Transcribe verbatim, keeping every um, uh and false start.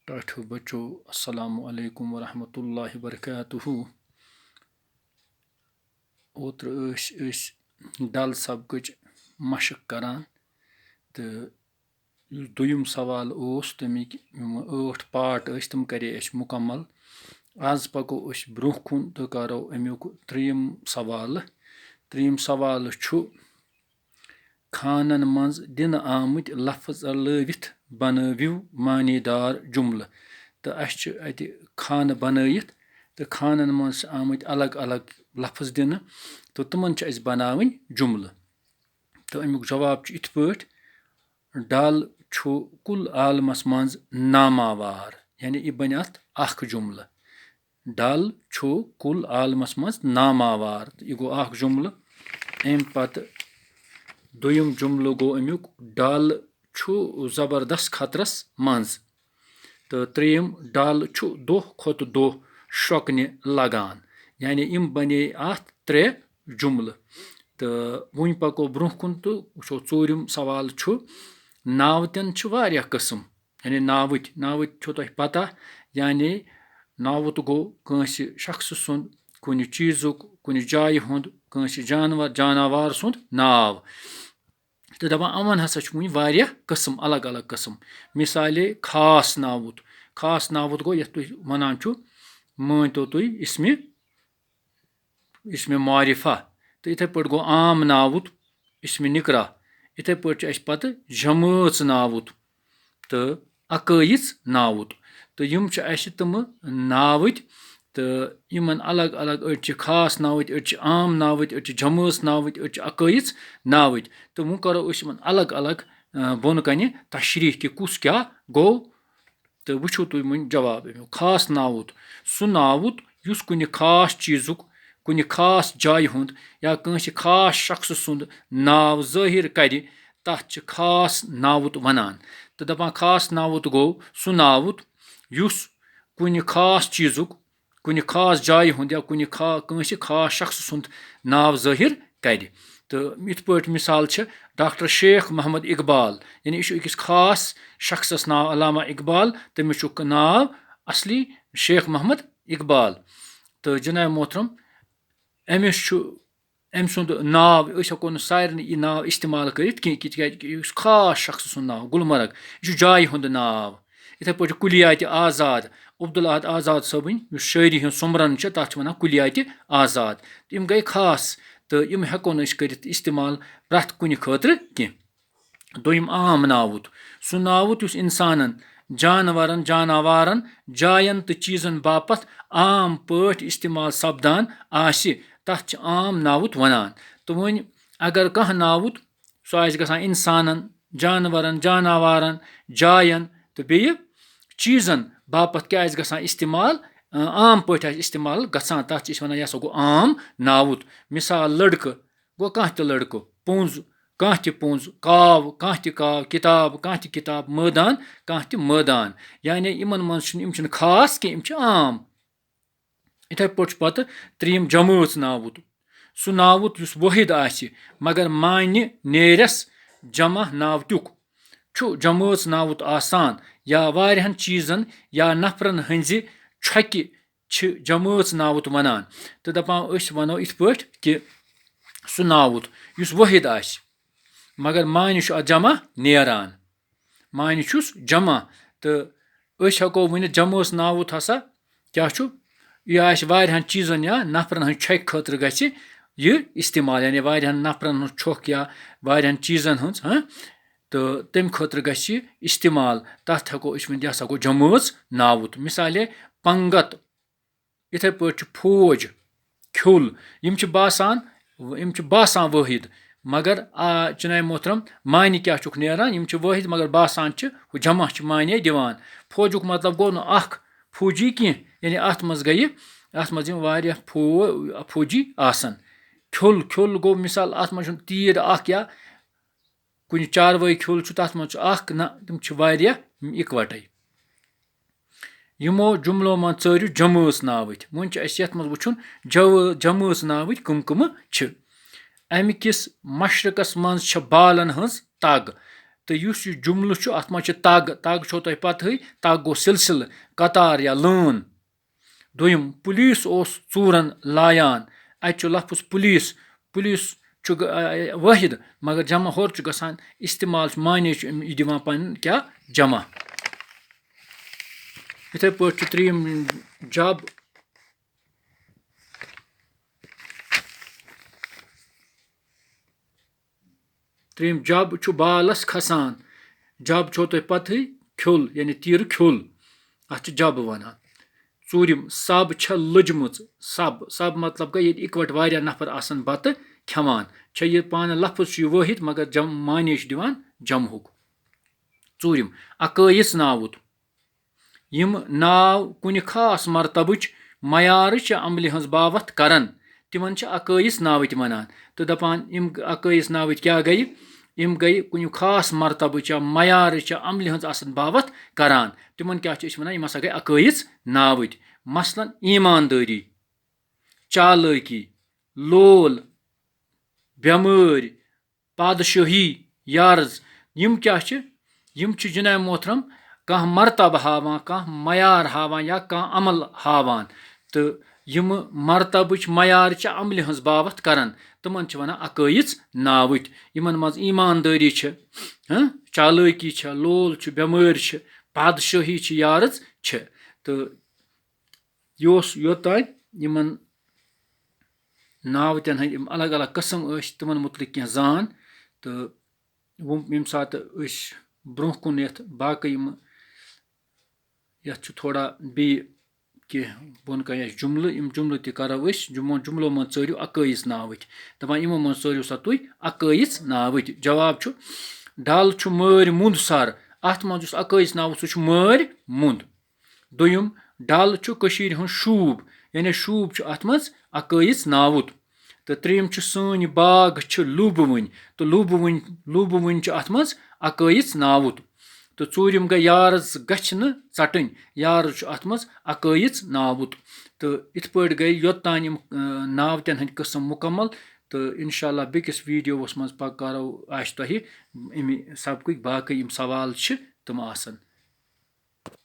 ٹاٹھیو بچو، السلام علیکم ورحمۃ اللہ وبرکاتہ۔ اوترٕ ٲسۍ أسۍ ڈل سبقٕچ مشق کران، تہٕ یُس دوٚیُم سوال اوس، تَمِکۍ یِم ٲٹھ پارٹ ٲسۍ، تِم کرے اَسہِ مُکمل۔ آز پکو أسۍ برٛونٛہہ کُن تہٕ کرو اَمیُک ترٛیٚیِم سوال۔ ترٛیٚیِم سوال چھُ، خانن منٛز دِنہٕ آمٕتۍ لفظ رلٲوِتھ بنٲوِو معنی دار جملہٕ۔ تہٕ اَسہِ چھِ اَتہِ خانہٕ بنٲیِتھ، تہٕ خانن منٛز چھِ آمٕتۍ الگ الگ لفظ دِنہٕ، تہٕ تِمن چھِ اَسہِ بناوٕنۍ جملہٕ۔ تہٕ اَمیُک جواب چھُ یِتھ پٲٹھۍ، ڈل چھُ کُل عالمس منٛز ناماوار، یعنی یہِ بنہِ اَتھ اکھ جملہٕ۔ ڈل چھُ کُل عالمس منٛز ناماوار۔ تہٕ یہِ گوٚو اکھ جملہٕ۔ اَمہِ پتہٕ دوٚیُم جملہٕ گوٚو اَمیُک، ڈل چھُ زبردست خطرس منٛز۔ تہٕ ترٛیٚیِم، ڈل چھُ دۄہ کھۄتہٕ دۄہ شرٛۄکنہِ لگان۔ یعنی یِم بنے اَتھ ترٛےٚ جملہٕ۔ تہٕ وۄنۍ پکو برٛونٛہہ کُن تہٕ وٕچھو، ژوٗرِم سوال چھُ، ناوتٮ۪ن چھِ واریاہ قٕسم۔ یعنی ناوٕتۍ، ناوٕتۍ چھو تۄہہِ پتہ، یعنی ناوُت گوٚو کٲنٛسہِ شخصہٕ سُنٛد، کُنہِ چیٖزُک، کُنہِ جایہِ ہُنٛد، کٲنٛسہِ جانور، جاناوار سُنٛد ناو۔ تہٕ دَپان، یِمَن ہسا چھِ وٕنہِ واریاہ قٕسم، الگ الگ قٕسم۔ مثالے خاص ناوُت۔ خاص ناوُت گوٚو یَتھ تُہۍ وَنان چھُو، مٲنۍ تو تُہۍ، اسمِ، اسمِ معرفہ۔ تہٕ یِتھَے پٲٹھۍ گوٚو عام ناوُت، اسمِ نکرہ۔ یِتھَے پٲٹھۍ چھُ اَسہِ پَتہٕ جمٲژ ناوُت تہٕ عقٲیِژ ناوُت۔ تہٕ یِم چھِ اَسہِ تِمہٕ ناوٕتۍ، تہٕ یِمَن الگ الگ، أڑۍ چھِ خاص ناوٕتۍ، أڑۍ چھِ عام ناوٕتۍ، أڑۍ چھِ جمٲژ ناوٕتۍ، أڑۍ چھِ عقٲیِژ ناوٕتۍ۔ تہٕ وۄنۍ کَرو أسۍ یِمَن الگ الگ، آ، بۄنہٕ کَنہِ تشریح کہِ کُس کیٛاہ گوٚو۔ تہٕ وٕچھِو تُہۍ وۄنۍ جواب اَمیُک۔ خاص ناوُت، سُہ ناوُت یُس کُنہِ خاص چیٖزُک، کُنہِ خاص جایہِ ہُنٛد یا کٲنٛسہِ خاص شخصہٕ سُنٛد ناو ظٲہِر کَرِ، تَتھ چھِ خاص ناوُت وَنان۔ تہٕ دَپان، خاص ناوُت گوٚو سُہ ناوُت یُس کُنہِ خاص چیٖزُک، کُنہِ خاص جایہِ ہُنٛد یا کُنہِ خا-، کٲنٛسہِ خاص شخصہٕ سُنٛد ناو ظٲہِر کَرِ۔ تہٕ یِتھ پٲٹھۍ مِثال چھِ ڈاکٹر شیخ محمد اقبال، یعنی یہِ چھُ أکِس خاص شخصَس ناو علامہ اقبال، تٔمِس چھُ ناو اصلی شیخ محمد اقبال۔ تہٕ جناب محترم، أمِس چھُ، أمۍ سُنٛد ناو، أسۍ ہٮ۪کو نہٕ سارنٕے یہِ ناو استعمال کٔرِتھ کینٛہہ، کہِ-، تِکیٛازِ یُس خاص شخص سُنٛد ناو، گُلمرگ، یہِ چھُ جایہِ ہُنٛد ناو۔ یِتھَے پٲٹھۍ چھُ کُلیاتِ آزاد، عبدالاحد آزاد صٲبٕنۍ یُس شٲعری ہُنٛد سۄمبرن چھِ، تَتھ چھِ وَنان کُلیاتِ آزاد۔ یِم گٔے خاص، تہٕ یِم ہٮ۪کو نہٕ أسۍ کٔرِتھ استعمال پرٛٮ۪تھ کُنہِ خٲطرٕ کینٛہہ۔ دوٚیِم، عام ناوُت، سُہ ناوُت یُس اِنسانَن، جانوَرَن، جاناوارَن، جایَن تہٕ چیٖزَن باپتھ عام پٲٹھۍ استعمال سپدان آسہِ، تَتھ چھِ عام ناوُت وَنان۔ تہٕ وۄنۍ اگر کانٛہہ ناوُت، سُہ آسہِ گژھان اِنسانَن، جانوَرَن، جاناوارَن، جایَن تہٕ بیٚیہِ چیٖزَن باپتھ کیٛاہ آسہِ گژھان استعمال، عام پٲٹھۍ آسہِ استعمال گژھان، تَتھ چھِ أسۍ وَنان، یہِ ہسا گوٚو عام ناوُت۔ مثال، لٔڑکہٕ گوٚو کانٛہہ تہِ لٔڑکہٕ، پوٚنٛز، کانٛہہ تہِ پوٚنٛز، کاو، کانٛہہ تہِ کاو، کِتاب، کانٛہہ تہِ کِتاب، مٲدان، کانٛہہ تہِ مٲدان۔ یعنی یِمَن منٛز چھِنہٕ، یِم چھِنہٕ خاص کینٛہہ، یِم چھِ عام۔ یِتھَے پٲٹھۍ چھُ پَتہٕ ترٛیٚیِم جمٲژ ناوُت۔ سُہ ناوُت یُس وٲحِد آسہِ، مگر معنی نیرٮ۪س جمع ناوتیُک۔ چھُ جمٲژ ناوُت آسان یا واریاہَن چیٖزَن یا نفرَن ہٕنٛزِ چھۄکہِ چھِ جمٲژ ناوُت وَنان۔ تہٕ دَپان أسۍ وَنو یِتھ پٲٹھۍ کہِ سُہ ناوُت یُس وٲحِد آسہِ، مگر معنی چھُ اَتھ جمع نیران۔ معنی چھُس جمع۔ تہٕ أسۍ ہٮ۪کو ؤنِتھ، جمٲژ ناوُت ہسا کیٛاہ چھُ؟ یہِ آسہِ واریاہَن چیٖزَن یا نفرَن ہٕنٛز چھۄکہِ خٲطرٕ گژھِ یہِ استعمال، یعنی واریاہَن نفرَن ہٕنٛز چھۄکھ یا واریاہَن چیٖزَن ہٕنٛز، ہاں؟ تہٕ تَمہِ خٲطرٕ گژھِ یہِ استعمال۔ تَتھ ہٮ۪کو أسۍ ؤنِتھ، یہِ ہسا گوٚو جمٲژ ناوُت۔ مثالے، پنٛگت، یِتھَے پٲٹھۍ چھُ فوج، کھیوٚل، یِم چھِ باسان، یِم چھِ باسان وٲحِد، مگر آ، چناے محترم، معنی کیٛاہ چھُکھ نیران؟ یِم چھِ وٲحِد، مگر باسان چھِ، ہُہ جمع چھِ معنی دِوان۔ فوجُک مطلب گوٚو نہٕ اَکھ فوجی کینٛہہ، یعنی اَتھ منٛز گٔیہِ، اَتھ منٛز یِم واریاہ فو-، فوجی آسَن۔ کھیوٚل، کھیوٚل گوٚو مثال، اَتھ منٛز چھُنہٕ تیٖر اَکھ یا کُنہِ چاروٲے کھیوٚل چھُ، تَتھ منٛز چھُ اَکھ، نہ، تِم چھِ واریاہ اِکوَٹَے۔ یِمو جُملو منٛز ژٲرِو جمٲژ ناوٕتۍ۔ وۄنۍ چھُ اَسہِ یَتھ منٛز وٕچھُن، جوٲ-، جمٲژ ناوٕتۍ کٕم کٕمہٕ چھِ۔ اَمہِ کِس مشرقَس منٛز چھِ بالَن ہٕنٛز تَگ۔ تہٕ یُس یہِ جملہٕ چھُ، اَتھ منٛز چھِ تَگ۔ تَگ چھو تۄہہِ پَتہٕے، تَگ گوٚو سلسلہٕ، قطار یا لٲن۔ دوٚیِم، پُلیٖس اوس ژوٗرَن لایان۔ اَتہِ چھُ لفظ پُلیٖس۔ پُلیٖس چھُ گ-، آ، واحد، مگر جمع ہورٕ چھُ گژھان، استعمال چھُ، معنی چھُ أمۍ یہِ دِوان پَنُن کیٛاہ؟ جمع۔ یِتھَے پٲٹھۍ چھُ ترٛیٚیِم، جب۔ ترٛیٚیِم، جب چھُ بالَس کھسان۔ جب چھو تۄہہِ پَتہٕے، کھیوٚل، یعنی تیٖرٕ کھیوٚل۔ اَتھ چھِ جب وَنان۔ ژوٗرِم، سَب چھےٚ لٔجمٕژ۔ سَب، سَب مطلب گوٚو، ییٚتہِ اِکوَٹہٕ واریاہ نفر آسَن بَتہٕ کھٮ۪وان۔ چھےٚ یہِ پانہٕ لفظ چھُ یہِ وٲحد، مگر جم-، معنی چھُ دِوان جمہُک۔ ژوٗرِم، عقٲیِژ ناوُت۔ یِم ناو کُنہِ خاص مرتبٕچ معیارٕچ عملہِ ہٕنٛز باوتھ کرن، تِمن چھِ عقٲیِژ ناوٕتۍ ونان۔ تہٕ دپان، یِم عقٲیِژ ناوٕتۍ کیٛاہ گٔیہِ؟ یِم گٔیہِ کُنہِ خاص مرتبٕچ یا معیارٕچ یا عملہِ ہٕنٛز آسان باوتھ کران۔ تِمن کیٛاہ چھِ أسۍ ونان؟ یِم ہسا گٔے عقٲیِژ ناوٕتۍ۔ مثلاً، ایٖماندٲری، چالٲکی، لول، بٮ۪مٲرۍ، پادشٲہی، یارٕز، یِم کیٛاہ چھِ؟ یِم چھِ جناب محترم کانٛہہ مرتبہٕ ہاوان، کانٛہہ معیار ہاوان یا کانٛہہ عمل ہاوان۔ تہٕ یِم مرتبٕچ معیارٕچ عملہِ ہٕنٛز باوتھ کران، تِمن چھِ ونان عقٲیِژ ناوٕتۍ۔ یِمن منٛز ایٖماندٲری چھِ، ہاں، چالٲکی چھِ، لول چھُ، بٮ۪مٲرۍ چھِ، پادشٲہی چھِ، یارٕز چھِ۔ تہٕ یہِ اوس یوٚتام یِمن ناوٕتٮ۪ن ہٕنٛدۍ یِم الگ الگ قٕسم ٲسۍ، تِمن مُتعلق کینٛہہ زان۔ تہٕ وۄنۍ ییٚمہِ ساتہٕ أسۍ برٛونٛہہ کُن یَتھ باقٕے یِم، یَتھ چھُ تھوڑا بیٚیہِ کینٛہہ بۄن کَنہِ اَسہِ جُملہٕ، یِم جُملہٕ تہِ کَرو أسۍ۔ جُمو-، جُملو منٛز ژٲرِو عقٲیِژ ناوٕتۍ۔ دَپان، یِمو منٛز ژٲرِو سا تُہۍ عقٲیِژ ناوٕتۍ۔ جواب چھُ، ڈل چھُ مٲرۍ مُنٛد سر۔ اَتھ منٛز یُس عقٲیِژ ناوُت، سُہ چھُ مٲرۍ مُنٛد۔ دوٚیُم، ڈل چھُ کٔشیٖرِ ہُنٛد شوٗب، یعنی شوٗب چھُ اَتھ منٛز عقٲیِژ ناوُت۔ تہٕ ترٛیٚیِم چھُ، سٲنۍ باغ چھِ لوٗبہٕ وٕنۍ، تہٕ لوٗبہٕ وٕنۍ، لوٗبہٕ وٕنۍ چھُ اَتھ منٛز عقٲیِژ ناوُت۔ تہٕ ژوٗرِم گٔے، یارٕز گژھِ نہٕ ژَٹٕنۍ، یارٕز چھُ اَتھ منٛز عقٲیِژ ناوُت۔ تہٕ یِتھ پٲٹھۍ گٔے یوٚتام یِم، اَ، ناوتٮ۪ن ہٕنٛدۍ قٕسٕم مُکمل۔ تہٕ اِنشاء اللہ بیٚکِس ویٖڈیووَس منٛز پَکھ کَرو، آسہِ تۄہہِ اَمہِ سبقٕکۍ باقٕے یِم سوال چھِ، تِم آسَن۔